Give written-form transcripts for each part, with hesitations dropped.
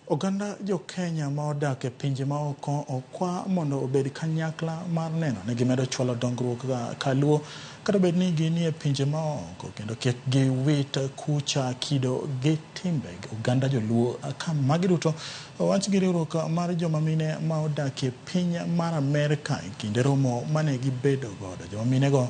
Oganda jo Kenya ma odak e pinje ma oko okwa mondo obed kanyakla mar neno ni gimedo chwalo dongruok kaluo kata bed ni ginie pinje ma oko kendo kik giwit kucha kido gi timbe oganda joluo ka magi duto owach gi riwruok mar joma mine ma odak e piny mar Amerka e kinde romo mane gibedo godo. Joma mine go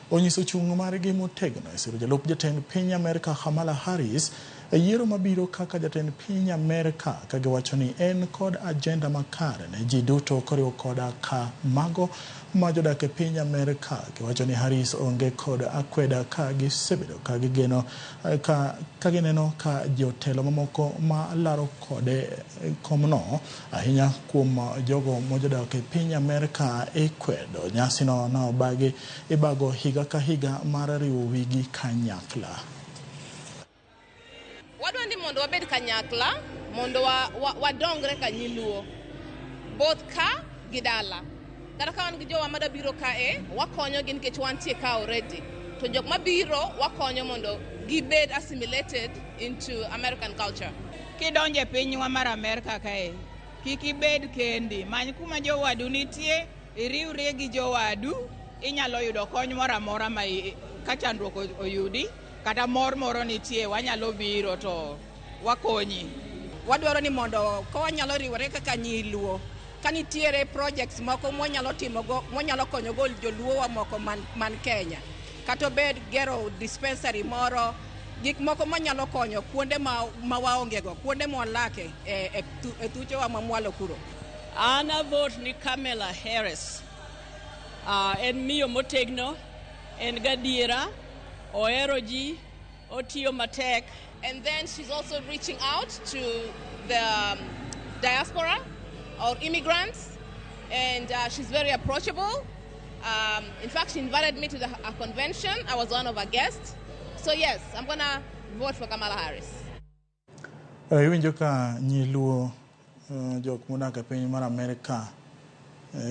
onyiso chung' margi motegno e siro jalup jatend piny Amerka Kamala Harris e yiero mabiro kaka jatend piny Amerka ka giwacho ni en kod agenda makare ne ji duto koriwo koda ka mago ma jodak e piny Amerka. Giwacho ni Harris onge kod akweda ka gisebedo ka gigeno ka, ka gineno ka jotelo mamoko ma laro kode komno ahinya kuom jogo mojodak e piny Amerka ikwedo. Nyasino nobagi ibago higa ka higa mar riwo wigi kanyakla. Wadwa ni mondo wabed kanyakla mondo wadongre ka nyiluo both ka gi dala. Kata ka wan gi jowa madwa biro kae, wakonyogi nikech wantie ka already. To jok mabiro wakonyo mondo gibed assimilated into American culture. Kidonjo e pinywa mar Amerka kae, kik ibed kendi. Many kuma jowadu nitie, iriwri gi jowadu, inyalo yudo kony moro amora ma ka chandruok oyudi, kata mor moro nitie, wanyalo biro to wakonyi. Wadwaro ni mondo ka wanyalo riwore kaka nyiluo, ka nitiere projects moko mwanyalo timogo, mwanyalo konyogo joluowa moko man Kenya, kata obed gero dispensary moro, gik moko manyalo konyo kuonde ma waongego, kuonde mwalake e thuchewa mamwalo kuro. An a vote ni Kamala Harris. En miyo motegno, en gadiera, ohero ji, otiyo matek. And then she's also reaching out to the diaspora or immigrants, and she's very approachable. In fact, she invited me to a convention. I was one of her guests. So yes, I'm gonna vote for Kamala Harris. Iwinjo ka nyiluo jok modak e piny mar Amerka,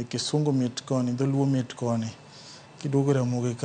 kisungu mit koni, dholuo mit koni, kiduogo Ramogi ka.